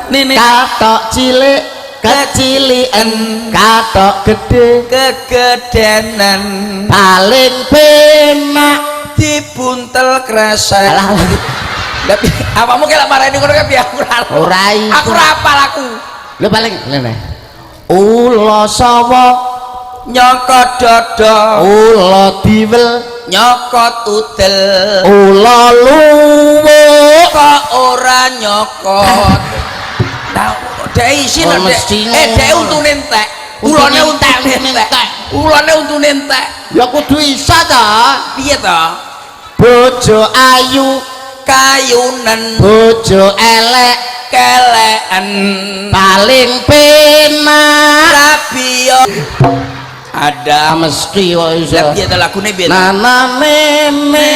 Nene. Katok cilik keciliken, katok gede kegedenen. Paling penak dibuntel kresek. Alah, alah. Lah piye? Awakmu kelak marani ngono kae piye, aku ora. Ora iso. Aku ora apal aku. Lho paling ngene. Ula sawa nyokot dada, ula diwel nyokot udel, ula luwuk kok ora nyokot. Nah, dhek isin Oh, lho, Dek. mesti Eh, dhek ngono. untune entek. Ulane Untune untune entek. entek. Ulane untune entek. Ya kudu isa ta. Piye to? Bojo ayu kayunen, bojo elek keleken, paling penak rabiyo ada. Mesti kok iso. Lah piye to lagune, piye to? Nana meme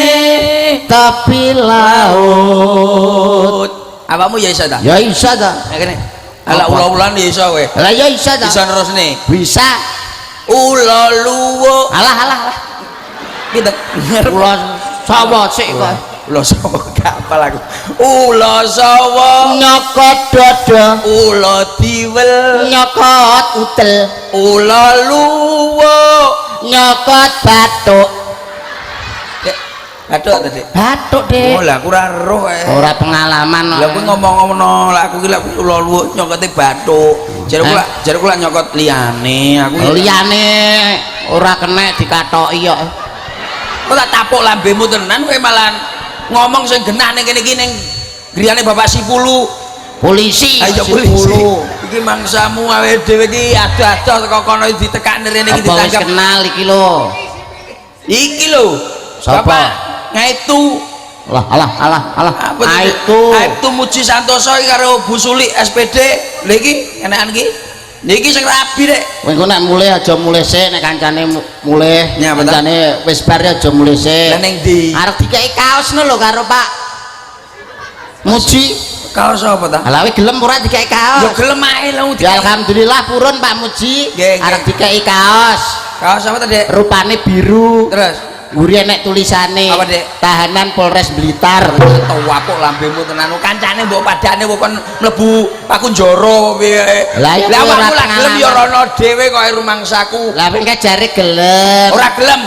tepi laut. Awakmu ya iso ta? Ya iso ta. Ya kene. Ala Apa? ula-ulan ya iso kowe. Lah ya iso ta. Iso nerusne. Bisa. Ula luwuk. Alah, alah, alah. Piye to? Ula sawa sik kok. Ula sawa gak apal aku. Ula sawa nyokot dada, ula diwel, nyokot udel, ula luwuk, nyokot bathuk. Dek, bathuk ta, Dik? Bathuk, Dik. Oh, lah aku ora roh eh. Ora pengalaman. Lah kowe ngomong-ngomongno, lah aku ki lak ula luwuk nyokote bathuk. Jareku Eh? lak jareku lak nyokot liyane, aku Liyane ora kena dikathoki kok. Kok tak tapuk lambemu tenan kowe, malah ngomong sing genah ning kene iki, ning griyane Bapak Sipulu. Polisi. Ayo si polisi. Pulu. Iki mangsamu awake dhewe iki adoh-adoh teko kono ditekakne rene iki Apa wis ditangkap. Kenal iki lho. Iki lho. Sapa? Bapak ngaitu. Alah, alah, alah, alah. Apa Ah, itu. Aibtu Muji Santoso iki karo Bu Suli SPD. Lha iki enakan iki. Lha iki sing rabi, Rek. Kowe engko nek mulih aja mulih sik, nek kancane mulih, Nyapa ta? Kancane wis bar ya aja mulih sik. Lah ning ndi? Arep dikeki kaos ngono lho karo Pak Muji. Kaos apa ta? Lah kowe gelem ora dikeki kaos? Ya gelem ae lho. Ya alhamdulillah purun Pak Muji. Nggih, nggih. Arep dikeki kaos. Kaos apa ta, Dek? Rupane biru. Terus? Mburi enek tulisane. Apa, Dek? Tahanan Polres Blitar. Tawapuk lambemu tenan. Kancane mbok padane mbok kon mlebu pakunjara piye. Lah, ya Lah kowe ora awakmu lah gelem ya pengalaman. rono dhewe kok rumangsaku. Lah kowe jare gelem. Ora gelem.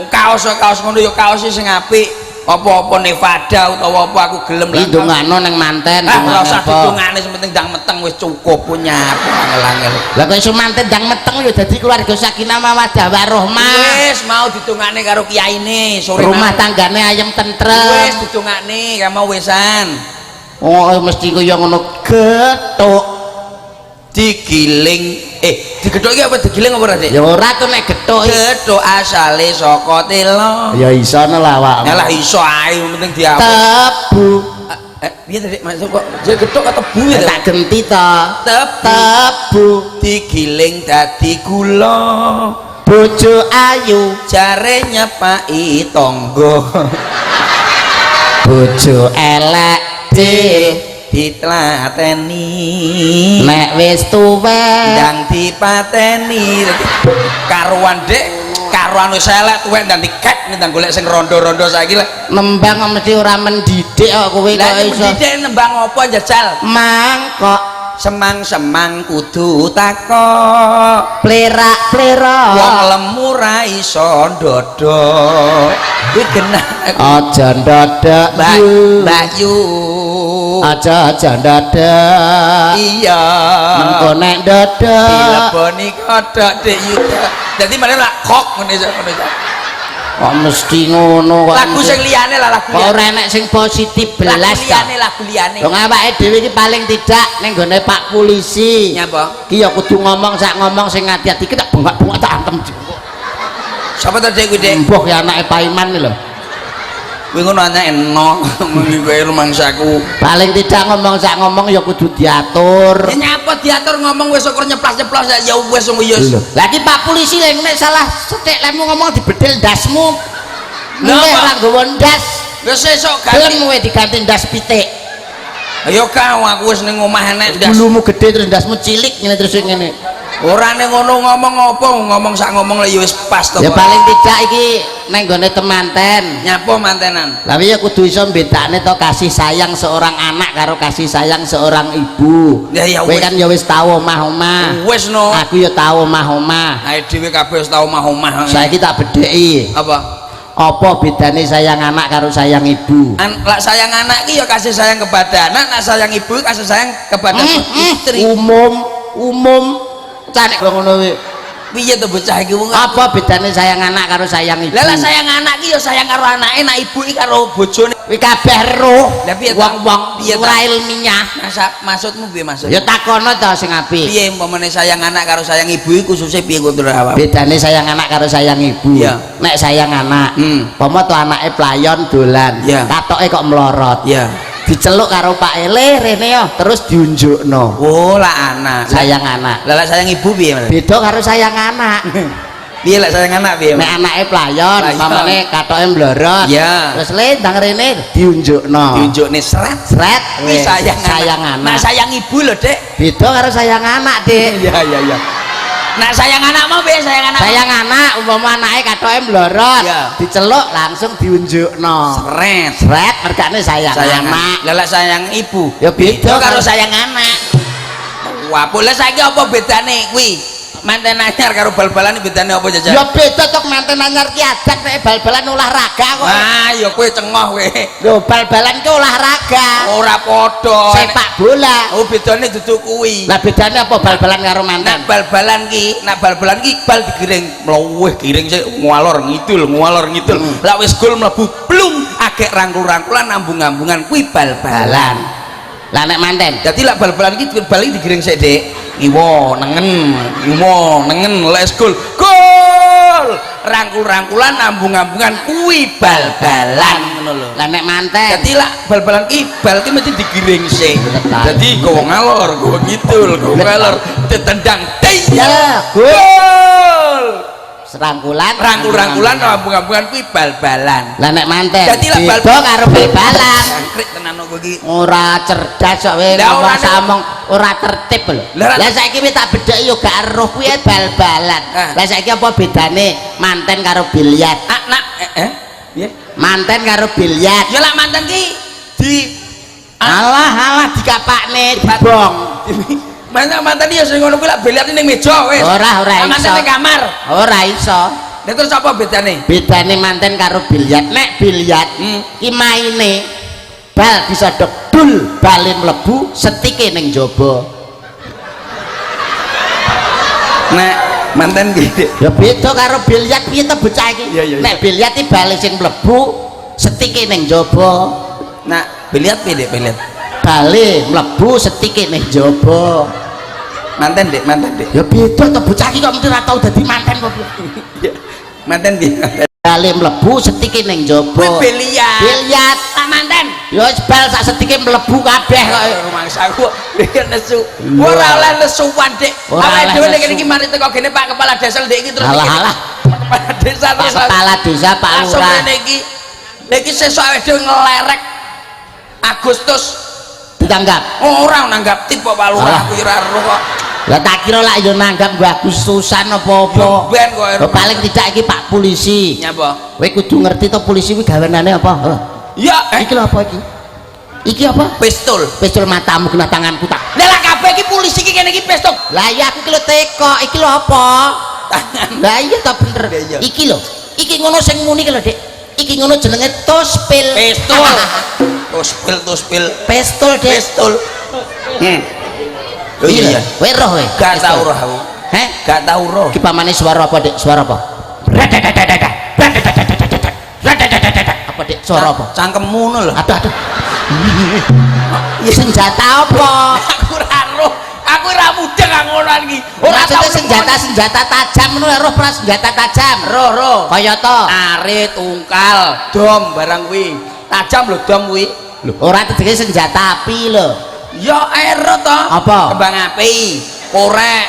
Kaos kaos ngono ya kaos sing apik. Apa-apa Nevada utawa apa aku gelem Iki ndongakno ning manten, Ah, ora ndongakno usah apa? didongane, sing penting ndang meteng wis cukup punya angel-angel. Lah kok iso manten ndang meteng ya dadi keluarga sakinah mawaddah warahmah. Wis mau didongane karo kiyaine sore Rumah mau. Tanggane ayem tentrem. Wis didongane kamu wisan. Oh, mesti kaya ngono gethuk. Digiling, eh, digethuk iki apa digiling apa ora, Dik? Ya ora tuh nek gethuk. Gethuk asale saka tela. Ya iso lah awakmu. Ya lah iso ae, penting diapuk. Tebu. Eh, piye tadi maksud kok jadi gethuk atau tebu ya? Tak genti to. Tebu. Tebu Digiling dadi gula. Bojo ayu jare nyepaki tangga. Bojo elek ditlateni. Nek wis tuwek ndang dipateni. Karuan, Dek, karuan wis elek tuwek ndang dikek, ndang golek sing rondo-rondo saiki lah. Nembang kok mesti ora mendidik kok kowe Lah kok iso. Mendidik nembang apa jajal? Mangkok. Semang-semang kudu takok. Plerak-plerak. Wong lemu ra iso ndodok kuwi genah. Aja ndodok. Mbak Yu. Mbak Yu. Aja aja ndodok. Iya. Mengko nek ndodok dileboni kodhok, Dek Yuda. Dadi mana lah kok ngene iso ngono iso. Kok mesti ngono kok. Lagu sing liyane lah, lagu Kok ora liyane. Enek sing positif Lagu belas ta. liyane, lagu liyane. Wong awake dhewe iki paling tidak ning gone Pak Polisi. Nyapa? Ki ya kudu ngomong sak ngomong sing ati-ati, ki tak bengak-bengok tak antem. Sapa ta, Dek, kuwi, Dek? Mbah ya anake Paiman lho. Kuwi ngono anake eno muni kowe rumangsaku. Paling tidak ngomong sak ngomong ya kudu diatur. Ya nyapa diatur, ngomong wis ukur nyeplas-nyeplos ya wis wong ya. Lho, lagi Pak Polisi lek nek salah sethik lemu ngomong dibedil ndasmu. Lho, Mulih Pak. Ora nggawa ndas. Wis sesuk Gelem ganti. Kowe diganti ndas pitik. Ayo kau, aku wis ning omah enek ndas. Bulumu gede terus ndasmu cilik ngene terus ngene. Ora ning ngono ngomong apa, ngomong sak ngomong lah ya wis pas to. Ya paling tidak iki neng gone temanten. Nyapa mantenan? Lah ya kudu iso mbedakne to kasih sayang seorang anak karo kasih sayang seorang ibu. Ya, ya Kowe wis. kan ya wis tau omah-omah. Wis no. Aku ya tau omah-omah. Ae dhewe kabeh wis tau omah-omah. Saiki tak bedheki. Apa? Apa bedane sayang anak karo sayang ibu? Lak sayang anak ki ya kasih sayang kepada anak, nak sayang ibu kasih sayang kepada istri. Umum, umum. Canek ngono kuwi. Piye to bocah iki wong? Apa bedane sayang anak karo sayang ibu? Lah lah sayang anak ki ya sayang karo anake, nak ibu ki karo bojone. Kuwi kabeh roh. Lah piye ta? Wong-wong Piye ta? ora ilmiah. Masa maksudmu piye maksud? Ya takono to sing apik. Piye umpamane sayang anak karo sayang ibu iki khususe piye kudu awak? Bedane sayang anak karo sayang ibu. Iya. Nek sayang anak, pomo to anake playon dolan, Iya. katoke kok melorot. Iya. Diceluk karo Pak Ele rene yo, terus diunjukno. Oh, lah anak. Sayang anak. Lah lah sayang ibu piye? Mas? Beda karo sayang anak. Piye lek sayang anak piye? Nek anake playon, Playon. mamane katoke mlorot. Iya. Terus le ndang rene diunjukno. Diunjukne seret. Sret, Kuwi wis, sayang anak. sayang anak. Nah sayang ibu lho, Dek. Beda karo sayang anak, Dik. Iya, iya, iya. Nah sayang anak mau piye sayang anak? Sayang anak umpama anake katoke mlorot, Iya. diceluk langsung diunjukno. Seret. Sret mergane sayang, Sayang anak. anak. Lah lah sayang ibu. Ya beda karo sayang anak. Wah, boleh saiki apa bedane kuwi? Manten anyar karo bal-balan bedane apa jajal? Ya beda tok manten anyar ki adat nek bal-balan olahraga kok. Wah, ya kowe cengoh kowe. Lho bal-balan ki olahraga. Ora padha. Sepak bola. Oh, bedane dudu kuwi. Lah bedane apa bal-balan karo manten? Nak bal-balan ki, nak bal-balan ki bal digiring mluwih giring sik ngalor ngidul, ngalor ngidul. Lah wis gol mlebu blung agek rangkul-rangkulan ambung-ambungan kuwi bal-balan. Lah nek manten? Dadi lak bal-balan ki bal iki digiring sik, Dik. Ngiwo nengen, ngiwo nengen lek gol. Gol! Rangkul-rangkulan ambung-ambungan kuwi bal-balan ngono lho. Lah nek manten? Dadi lak bal-balan ki bal ki mesti digiring sik. Dadi gowo ngalor, gowo ngidul, gowo ngalor, ditendang. Ya, gol. Serangkulan, Rangkul-rangkulan ambung-ambungan kuwi bal-balan. Lah nek manten? Dadi lak bal beda karo bal-balan. Jangkrik tenan kok iki. Ora cerdas kok kowe ngomong samong ora tertib lho. Lah saiki wis tak bedheki yo gak eruh kuwi bal-balan. Lah saiki apa bedane manten karo biliar? Nak piye? Manten karo biliar. Ya lak manten ki di alah alah dikapakne dibong. Manten ya sing ngono kuwi lak biliar ning meja wis. Ora ora iso. Manten ning kamar. Ora iso. Lah terus apa bedane? Bedane manten karo biliar. Nek biliar ki maine bal disodok dul bale mlebu setike ning jaba. Nek manten ki ya beda karo biliar piye to bocah iki? Nek biliar ki bale sing mlebu setike ning jaba. Nek biliar piye Dik biliar? Bale mlebu setike ning jaba. Manten Dik, manten Dik. Ya beda to bocah iki kok mesti ora tau dadi manten kok. Manten piye? Bale mlebu setike ning jaba. Kuwi biliar. Biliar. Tak manten. Ya wis bal sak setike mlebu kabeh kok. Rumangsaku nesu. Ora oleh nesuan, Dik. Awake dhewe nek iki mari teko kene Pak Kepala Desa Dik iki terus. Alah alah. Kepala Desa terus. Pak Kepala Desa Pak Langsung Lurah. rene iki. Lha iki sesuk awake dhewe ngelerek Agustus ditanggap. Ora nanggap tip kok Pak Lurah aku ora roh kok. Lah tak kira lak yo nanggap nggo Agustusan apa-apa. Ben kok. Paling tidak iki Pak Polisi. Nyapa? Kowe kudu ngerti to polisi kuwi gawenane apa? Ya, iki lho apa iki? Iki apa? Pistol. Pistol matamu kena tanganku tak. Lah lah kabeh iki polisi iki kene iki pistol. Lah iya aku ki lho teko, iki lho apa? Tangan. Lah iya ta bener. Iki lho. Iki ngono sing muni ki lho, Dik. Iki ngono jenenge tospil. Pistol. Tospil, tospil. Pistol, Dik. Pistol. Lho iya. Kowe roh kowe. Gak tau roh aku. Heh? Gak tau roh. Iki pamane suara apa, Dik? Suara apa? Apa, Dik? Suara apa? Cangkemmu ngono lho. Aduh, aduh. Senjata apa? Aku ora roh. Aku ora mudeng ngono iki. Ora tau senjata-senjata tajam ngono roh ora senjata tajam. Roh, roh. Kaya to? Are, tungkal, dom barang kuwi. Tajam lho dom kuwi. Lho, ora tegese senjata api lho. Ya ero to. Apa? Kembang api, korek.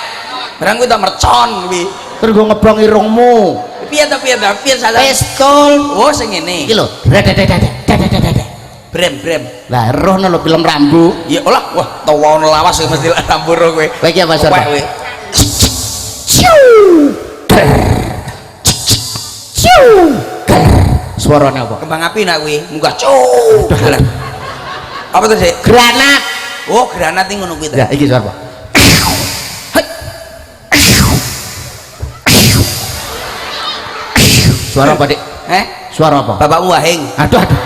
Barang kuwi to mercon kuwi. Terus nggo ngeblong irungmu. Piye to piye to? Piye saja? Pistol. Oh sing ngene. Iki lho. Brem brem. Lah roh lho film Rambo. Ya Allah, wah tawa lawas mesti Rambo roh kowe. Kowe iki apa sor? Kowe. Ciu. Ciu. Suarane apa? Kembang api nak kuwi, munggah cuk. Apa tuh, Dik? Granat. Oh, granat iki ngono kuwi ta. Ya, iki suara apa? Suara apa, Dik? Eh? Suara apa? Bapakmu wahing. Aduh, aduh.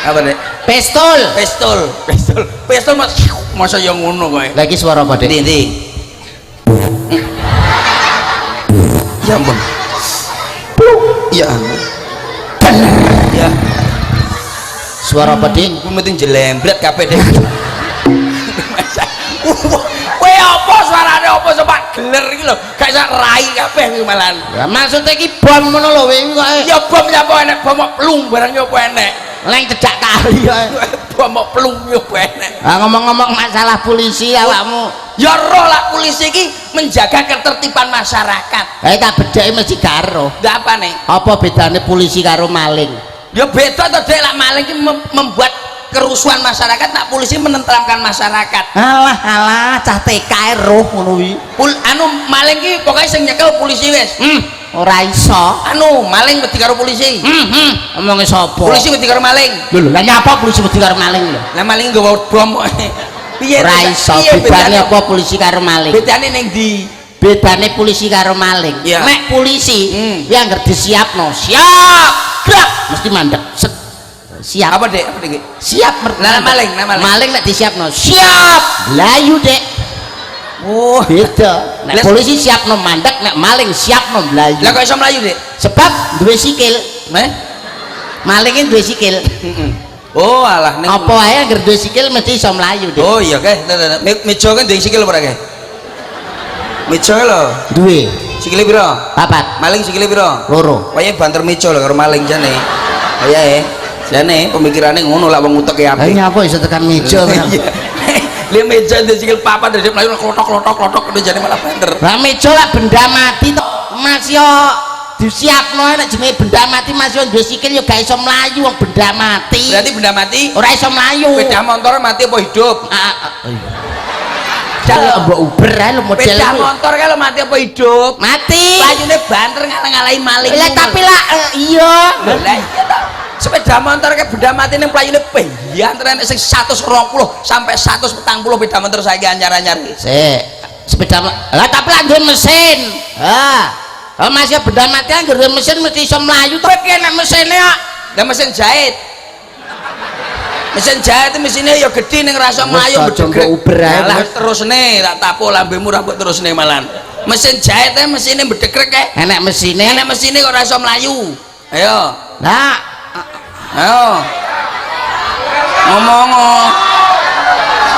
Apa, Dik? Pistol. Pistol. Pistol. Pistol mas masa yang ngono kowe. Lagi suara apa, Dik? Ndi, ndi? Ya ampun. Ya ampun. Ya. Suara apa, Dik? Kuwi mesti jelembret kabeh, Dik. Kowe apa suarane apa coba geler iki lho, gak iso rai kabeh kuwi malahan. Ya maksudnya iki bom ngono lho kowe kok. Ya bom ya apa enek bom kok plung barang ya apa enek. Leng cedak kali ya. Bom kok plung ya apa enek. Ah ngomong-ngomong masalah polisi awakmu. Ya roh lah polisi iki menjaga ketertiban masyarakat. Eh tak bedheki mesti gak roh. Ndak apa nih? Apa bedane polisi karo maling? Ya beda to, Dek, lak maling iki membuat kerusuhan masyarakat, nak polisi menenteramkan masyarakat. Alah alah cah TK roh ngono kuwi. Anu maling ki pokoke sing nyekel polisi wis. Ora iso. Anu maling wedi karo polisi. Omonge sapa? Polisi wedi karo maling. Lho lho, lah nyapa polisi wedi karo maling lho? Lah maling nggawa bom. Piye? Ora iso. Bedane apa polisi karo maling? Bedane ning ndi? Bedane polisi karo maling. Ya. Nek polisi kuwi angger disiapno, siap, gerak, mesti mandek. Set. Siap. Apa, Dek? Apa, Dek? Siap. Lah maling, lah maling. Maling nek disiapno, siap. Mlayu, Dek. Oh, beda. Nek polisi siapno mandek, nek maling siapno mlayu. Lah kok iso mlayu, Dek? Sebab duwe sikil. Meh? Malinge duwe sikil. Oh, alah ning apa ae angger duwe sikil mesti iso mlayu, Dek. Oh iya, kae. Meja kan duwe sikil apa ora, kae? Meja lho. Duwe. Sikile pira? Papat. Maling sikile pira? Loro. Wayahe banter meja lho karo maling jane. Wayahe. Jane pemikirane ngono lah wong uteke apik. Lah nyapa iso tekan meja. Lah meja ndek sikil papat ndek mlayu klothok-klothok-klothok ngono jane malah banter. Lah meja lah benda mati to. Mas yo disiapno nek jenenge benda mati mas yo duwe sikil yo gak iso mlayu wong benda mati. Berarti benda mati ora iso mlayu. Sepeda motor mati apa hidup? Heeh. Mbok uber ae lho model. Sepeda motor kalau mati apa hidup? Mati. Layune banter ngalah-ngalahi maling. Lah tapi lah iya. Lah iya ta. Sepeda motor ke benda mati ning playune banter enek sing 120 sampai 140 sepeda motor saiki anyar-anyar. Sik, sepeda lah tapi lah duwe mesin. Ha. Lah masih benda mati anggere duwe mesin mesti iso mlayu to. Kowe nek mesine kok. Lah mesin jahit. Mesin jahit mesinnya ya gede ning rasa mlayu bedhek. Uber ae. Lah terusne tak tapo lambemu ra mbok terusne malan. Mesin jahit e mesine bedhegrek kae. Enek mesine. Enek mesine kok rasa mlayu. Ayo. Lah ayo. Ngomong.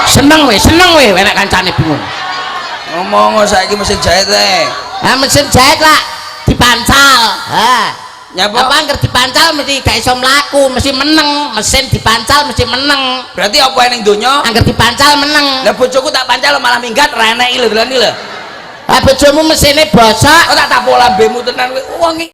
Seneng we enek kancane bingung. Ngomong saiki mesin jahit e. Ha mesin jahit lah dipancal. Ha. Nyapa? Apa angger dipancal mesti gak iso mlaku, mesti meneng. Mesin dipancal mesti meneng. Berarti apa ning donya? Angger dipancal meneng. Lah bojoku tak pancal malah minggat ra enek iki lho dolan iki lho. Lah bojomu mesine bosok. Oh tak tapuk lambemu tenan kowe. Wong iki